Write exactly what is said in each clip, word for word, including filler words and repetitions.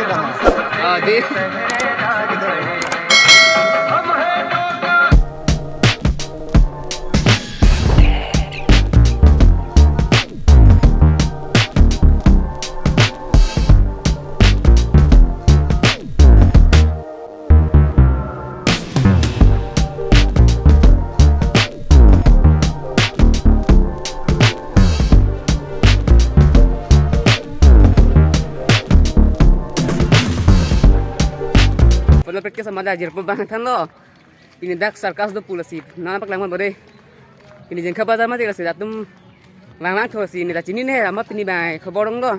Ah, di. Football practice amat ajirpo bang thanlo. Pini dak circus do pu lasi nangpaklang bom dei. Pini Jengkha bazar mati lasi atum langlang tho si, pini ta chinine, amat pini bang khobor dong do.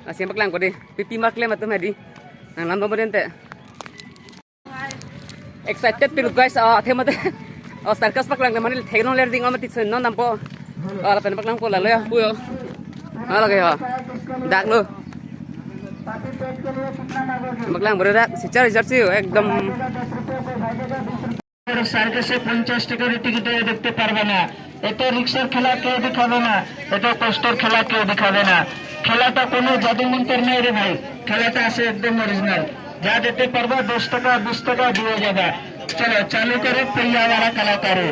Lasi nangpaklang bom dei. Pipi mark le atum hadi. Nanglang bom dei ante. Excited pilo guys, ah, athe mate. Oh, circus paklang mane theklong ler ding amat tison non dampo. Oh, lapen paklangpo lalo ya, puyo. Ah, lake ya. Dak lo. Paklang bom dei dak, sichar sichar si ekdom. সার্কাসে পঞ্চাশ টাকার টিকিটে দেখতে পারবে না। এতে রিক্সার খেলা কেউ দেখাবে না, এতে কষ্টর খেলা কেউ দেখাবে না। খেলাটা কোনো জাদু মন্ত্র নেই রে ভাই, খেলাটা আছে একদম অরিজিনাল। যা দিতে পারবা দশ টাকা, বিশ টাকা দিয়ে যাবা। চলো, চালু করো, পইয়া ওয়ালা কালাকারো।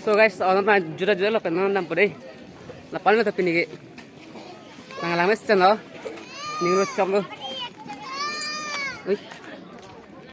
So guys, oh, nang juda juda lo pen nang dampo dei. Lapan lo tapi niki. Nanglang mes channel. Ning lo chom lo. Ui.